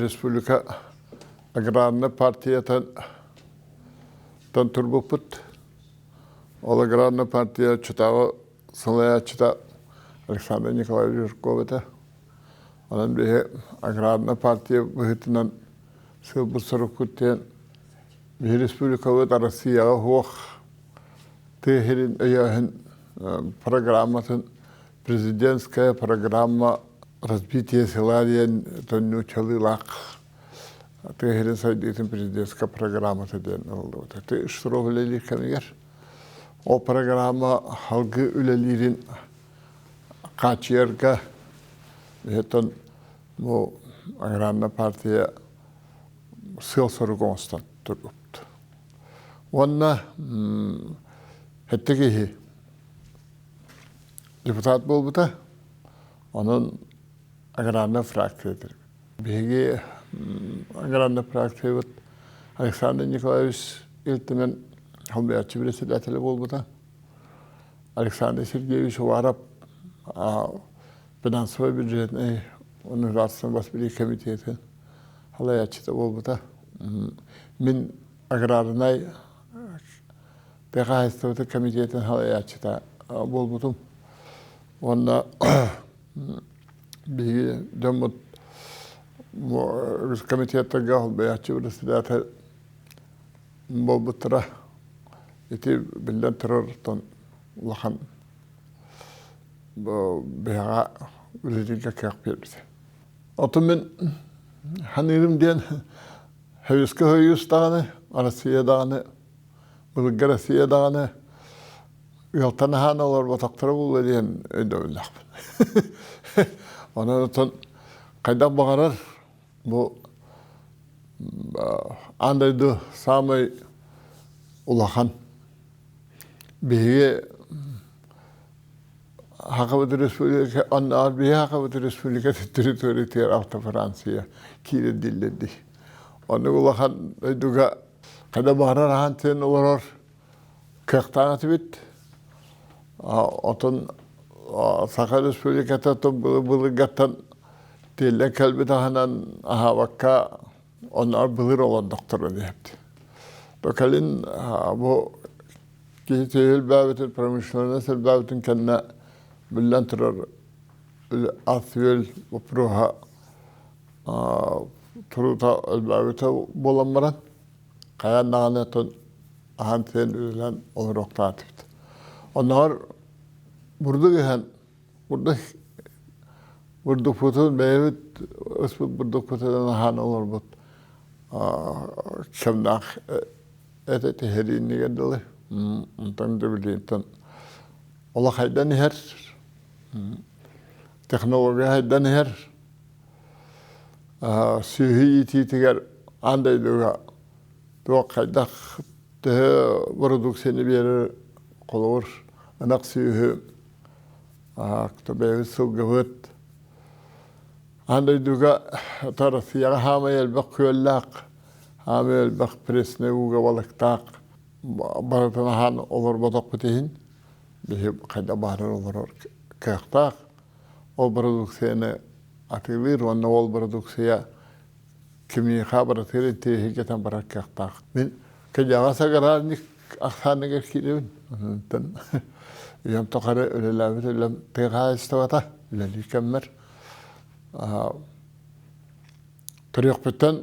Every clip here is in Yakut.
республика аграрнай партиятын тан турбуппут. Ол аграрнай партия чутааҕы салайааччыта Александр Николаевич Жирков этэ. Онон биһи аграрнай партия быһыытынан сыалбыт сорукпут диэн биһи республикабыт Россияҕа суох тыа сирин өйөөһүн программатын президентская программа развития села диэн төннүүчалыылаах тыа сирин сайдыытын президентская программата диэн ылыллыбыта. Ты үс үлэлиир кэмигэр ол программа салгыы үлэлиирин хааччыйарга биһиттэн бу аграрная партия сыал-сорук оҥостон турбут. Уонна хэттэ киһи депутат буолбута. Онон аграрная фракция Биһиги аграрная фракциябыт Александр Николаевич Ил Түмэн холбооччу председателэ буолбута. Александр Сергеевич Уваров финансовай бюджетный государственный бас билии комитетин салайааччыта буолбута. Мин аграрнай тыа хаһаайыстыбатын комитетин салайааччыта буолбутум. Уонна биһиги дьоммут комитеттарга холбооччу председатель буолбуттара. Ити биллэн турар улахан бэйэҕэ үлэлииргэ кыах биэрбитэ. Оту мин ханыырым диэн Союзка Союз даҕаны, Россия даҕаны, былыргы Россия даҕаны ыалтан аһаан олорботохторо буолуо диэн өйдөбүллээхпин. Онон отон хайдах баҕарар бу аан дойду саамай улахан биһиги Хахабыт республика оннооҕор биһиги Хахабыт республикатын территориятыгар автофранция киирэн дииллэр дии. Оннук улахан дойдуга хайда баҕарар аһаан сиэн олорор кыахтаах этибит. Отон Саха Республиката былыргаттан тиэллэн кэлбит аһынан аһаабакка оннооҕор былыр олордохторо диэбит. Кэлин бу киһи төһө элбээбитин, промышленность элбээбитин кэннэ биллэн турар ас-үөл боппуруоһа туруута элбээбитэ буолан баран хайаан даҕаны оттон аһаан сиэн үлэлээн олоруохтаатыбыт. Оннооҕор бурдук иһэн бурдук бурдукпутун бэйэбит ыспыт бурдукпутунан аһаан олорбут кэмнээх этэ түһэрииннигэр дылы онтон да билигин олох хайдан иһэр технология хайдан иһэр сүөһү иитиитигэр аан дойдуга туох хайдах төһө бородууксуйаны биэрэр холобур ынах сүөһү бэйэбит сылгыбыт аан дойдуга Россияҕа хаамай элбэх күөллээх хаамай элбэх пресный ууга балыктаах барытын аһаан олорботохпут иһин биһи хайда баарын олорор кыахтаах ол продукцияны атыылыыр уонна ол продукция кимиэхэ барытыгар интэриэһиргэтэн барар кыахтаах. Мин кыдьаҕас аграрник ахсааныгар киирэбин. Онтон үйэм тухары үлэлээбит үлэм тыа хаһаайыстыбата үлэлиир кэммэр төрүөхпүттэн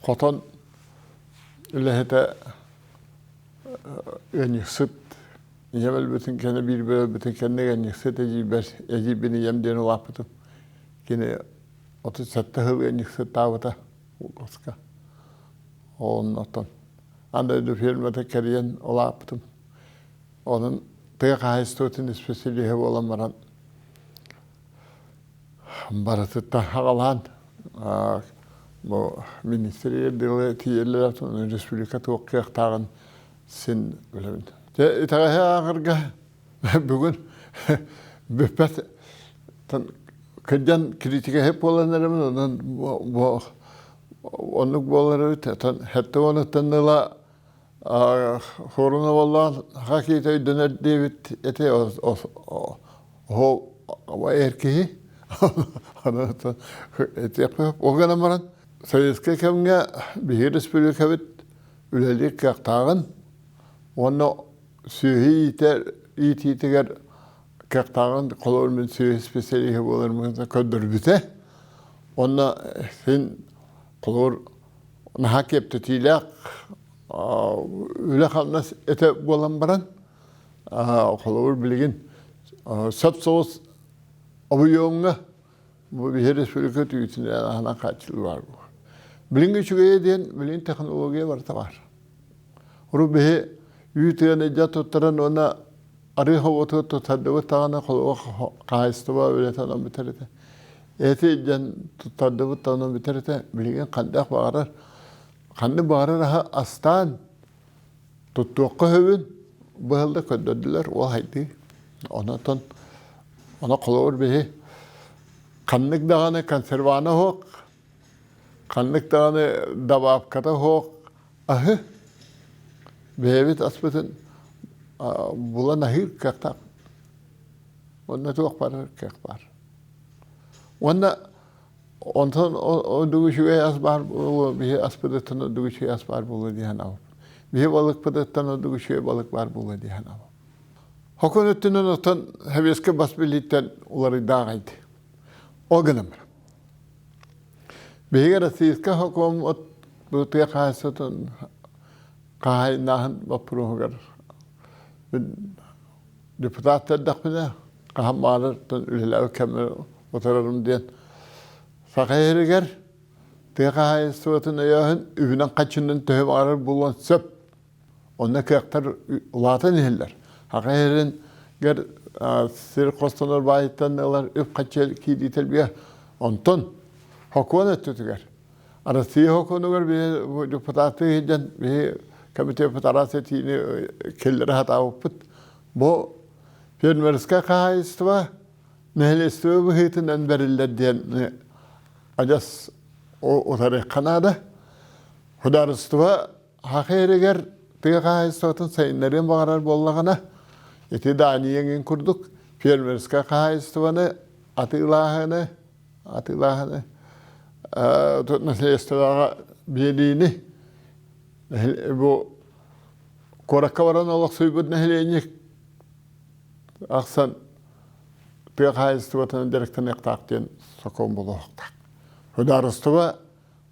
хотон үлэһитэ ыанньыксыт ийэм өлбүтүн кэннэ биир өлбүтүн кэннэ ыанньыксыт эдьиийбэр эдьиийбин ийэм диэн улааппытым. Кини 37 сыл ыанньыксыттаабыта улууска. Оннотон аан дойду фермата кэрийэн улааппытым. Онон тыа хаһаайыстыбатын исписэлииһэ буолан баран барытыттан аҕалаан бу министрия дылы тиийэллэр республика туох кыахтааҕын син билэбин. Дьэ итэҕэһи ааҕарга бүгүн бүппэт кырдьан критикэһит буолан эрэбин онон бу оннук буолар эбит отон сэттэ уонуттан ыла хоруна буоллаҕын саха киһитэ өйдөнөр диэбит этэ оһо эр киһи. Ол гынан баран советскай кэмҥэ биһиги республикабыт үлэлиир кыахтааҕын уонна сүөһү иитэр иитиитигэр кыахтааҕын холобур мин сүөһү специалиһа буоларым көрдөрбүтэ. Уонна син холобур наһаа киэптэтиилээх үлэ-хамнас этэ буолан баран холобур билигин сөп соҕус обойуоҥҥа бу биһи республика түүтүнэн аһынан хааччылыы баар буолар. Билиҥҥи үчүгэйэ диэн билигин технология барыта баар. Урут биһи үүт ыан илдьэ туттаран уонна арыы хоботугар туттардыбыт даҕаны холобур хаһаайыстыба үлэтэ онон бүтэр этэ. Эти илдьэн туттардыбыт да онон бүтэр этэ. Билигин хайдах баҕарар ханнык баҕарар аһы астаан туттуохха сөбүн быһалда көрдөрдүлэр ол хайдыы. Онон оно холобур биһи ханнык даҕаны консервана суох, ханнык даҕаны добавката суох аһы бэйэбит аспытын булан аһыыр кыахтаах. Онно туох барар кыах баар. Уонна онтон ордук үчүгэй ас баар буолуо, биһи аспытыттан ордук үчүгэй ас баар буолуо дии санаабыт. Биһи балыкпытыттан ордук үчүгэй балык баар буолуо дии санаабыт. Хокун өттүнэн оттон Сэбиэскэй бас билииттэн уларыйдаах Ол гынан баран. Биһиги Российскай хокуоммут бу тыа хаһаайыстыбатын хаһаайыннааһын боппуруоһугар депутат эрдэхпинэ хаһан баҕарар үлэлээбит кэммэр утарарым диэн Саха сиригэр тыа хаһаайыстыбатын өйөөһүн үбүнэн хаччынан төһө баҕарар буолуон сөп. Онно кыахтар улаатан иһэллэр. Саха сиригэр сир хостонор баайыттан ылар үп-харчы киириитэ элбиэ. Онтон сокуон өттүтүгэр Россия сокуонугар биһи депутаттыы сылдьан биһи комитет араас этиини киллэрэ сатаабыппыт. Бу фермерскэй хаһаайыстыба нэһилиэстибэ быһыытынан бэриллэр диэн адьас утарыахха наада. Судаарыстыба Саха эригэр тыа хаһаайыстыбатын сайыннарыан баҕарар буоллаҕына, ити Дания эҥин курдук фермерскэй хаһаайыстыбаны атыылааһыны, атыылааһыны наследствоҕа биэриини бу куоракка баран олохсуйбут нэһилиэнньик ахсан тыа хаһаайыстыбатынан дьарыктаныахтаах диэн сокуон буолуохтаах. Судаарыстыба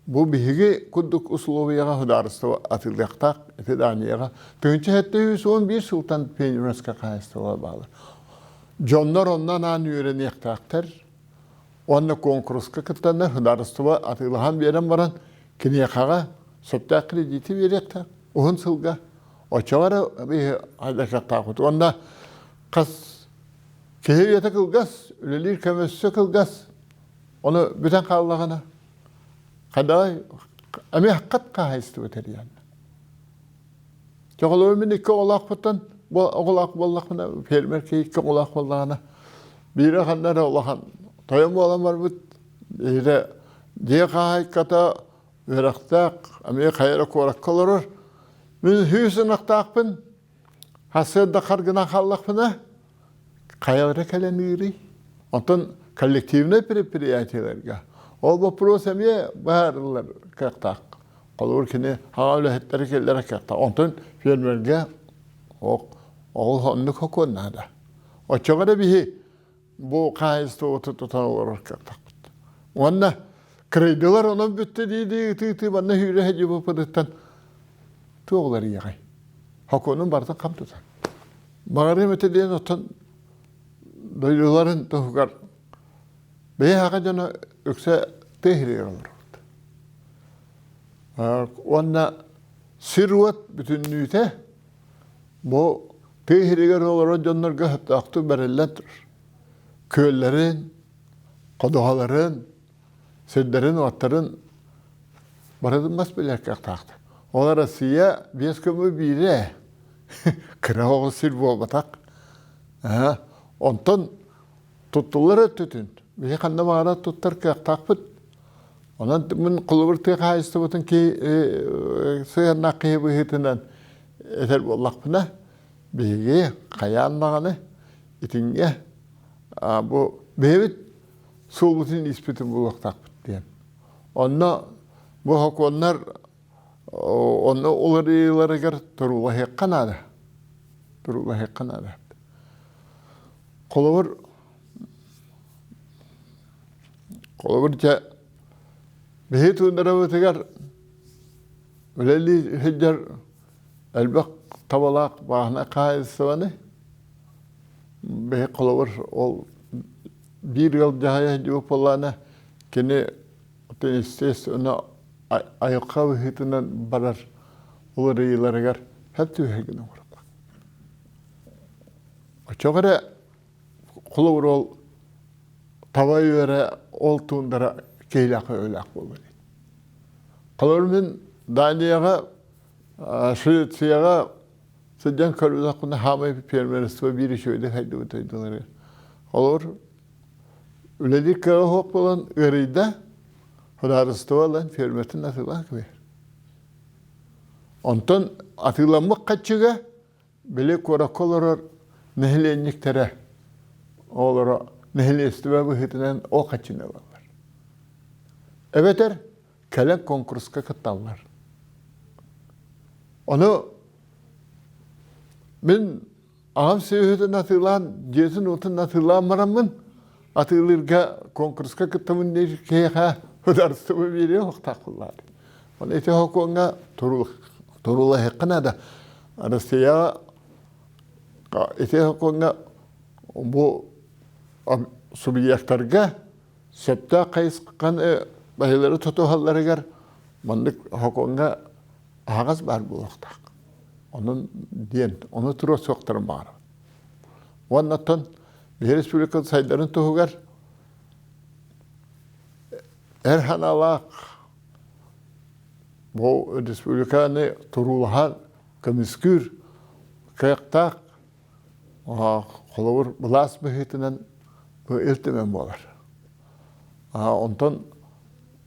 Бу биһиги курдук условияҕа судаарыстыба атыылыахтаах ити Данияҕа 1711 сылтан пионерскай хаһаайыстыбалар бааллар. Дьоннор онно анаан үөрэниэхтээхтэр уонна куонкуруска кыттаннар судаарыстыба атыылаһан биэрэн баран киниэхэҕэ сөптөөх кредити биэриэхтээх уһун сылга. Оччоҕо эрэ биһи хайдахтаахпыт. Уонна хас киһи үйэтэ кылгас, үлэлиир кэмэ өссө кылгас. Ону бүтэн хааллаҕына Хадай эмиэ хат хаһаайыстыба тэрийэн. Чоҕолору мин икки оҕолоохпуттан бу оҕолоох буоллахпына фермер киһи икки оҕолоох буоллаҕына биирэ ханна эрэ улахан тойон буолан барбыт биирэ дьиэ хаһаайката үөрэхтээх эмиэ хайа эрэ куоракка олорор мин сүүс ынахтаахпын сарсыарда харгынан хааллахпына хайалара кэлэн ыырый? Онтон коллективнай предприятиеларга ол боппуруос эмиэ быһаарыллар кыахтаах. Холобур, кини хаҥа үлэһиттэрэ кэллэрэ кыахтаах. Онтон фермергэ ол оннук сокуон наада. Оччоҕо эрэ биһи бу хаһаайыстыбабытын тутан олорор кыахтаахпыт. Уонна кырайдылар онон бүттэ дии-дии ытыы-ытыы манна сүүрэ сылдьыбыппытыттан туох уларыйыаҕай? Сокуонун барытын хам тутар. Баҕарыам этэ диэн оттон дойдуларын туһугар бэйэ саха дьоно үксэ тыа сиригэр олоробут. Уонна сир-уот бүтүннүүтэ бу тыа сиригэр олорор дьоннорго сөптөөхтүк бэриллэн турар. Күөллэрин, ходуһаларын, сирдэрин-уоттарын барытын бас билэр кыахтаахтар. Ол Россия биэс көмө биирэ кыра оҕо сир буолбатах. Онтон туттуллар өттүтүн биһи ханна баҕарар туттар кыахтаахпыт. Онон мин холобур тыа хаһаайыстыбатын киһи сыһыаннаах киһи быһыытынан этэр буоллахпына, биһиги хайаан даҕаны итингэ бу бэйэбит. суолбутун испитин булуохтаахпыт диэн. Онно бу сокуоннар онно уларыйыыларыгар туруулаһыахха наада. Туруулаһыахха наада. Холобур, холобур дьэ биһи туундарабытыгар үлэлии сылдьар элбэх табалаах бааһынай хаһаайыстыбаны биһи холобур ол биир ыал дьаһайа сылдьыбыт буоллаҕына кини естественно айылҕа быһыытынан барар уларыйыыларыгар сөп түбэһэр гына оҥороллор. Оччоҕо эрэ холобур ол таба үөрэ ол туундара киһилээх өйүлээх буолуо дии. Холобур мин Данияҕа, Швецияҕа сылдьан көрбүтэхпинэ хаамай фермерство биир үчүгэйдик сайдыбыт дойдуларыгар. Холобур үлэлиир кыаҕа суох буолан ыарыйда, судаарыстыба ылан фермертин атыылаан кэбиһэр. Онтон атыыламмыт хаччыга били куоракка олорор нэһилиэнньиктэрэ олоро нэһилиэстибэ быһыытынан ол хаччыны ылаллар. Эбэтэр кэлэн конкурска кытталлар. Ону мин аҕам сүөһүтүн атыылаан, дьиэтин-уотун атыылаан бараммын, атыылыырга конкурска кыттабын диир киһиэхэ судаарыстыба биэриэ суохтаах буоллаҕа. Оны ити сокуоҥҥа туруулаһыахха наада. Россияҕа ити сокуоҥҥа бу субъектарга сөптөөх хайысханы баһылары тутуһалларыгар маннык сокуоҥҥа аһаҕас баар буолуохтаах. Онон диэн, ону туруо суохтарын баҕарабын. Уонна оттон биһи республика сайдарын туһугар эр санаалаах бу республиканы туруулаһан көмүскүүр кыахтаах холобур былаас быһыытынан бу Ил Түмэн буолар. Онтон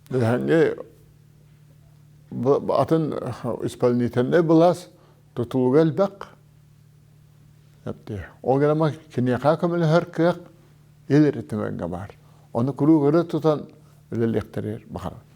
биһиги атын исполнительнай былаас тутулуга элбэх. Ол гынан киниэхэ көмөлөһөр кыах Ил Түмэҥҥэ баар. Ону куруук өрө тутан үлэлиэхтэригэр баҕарабын.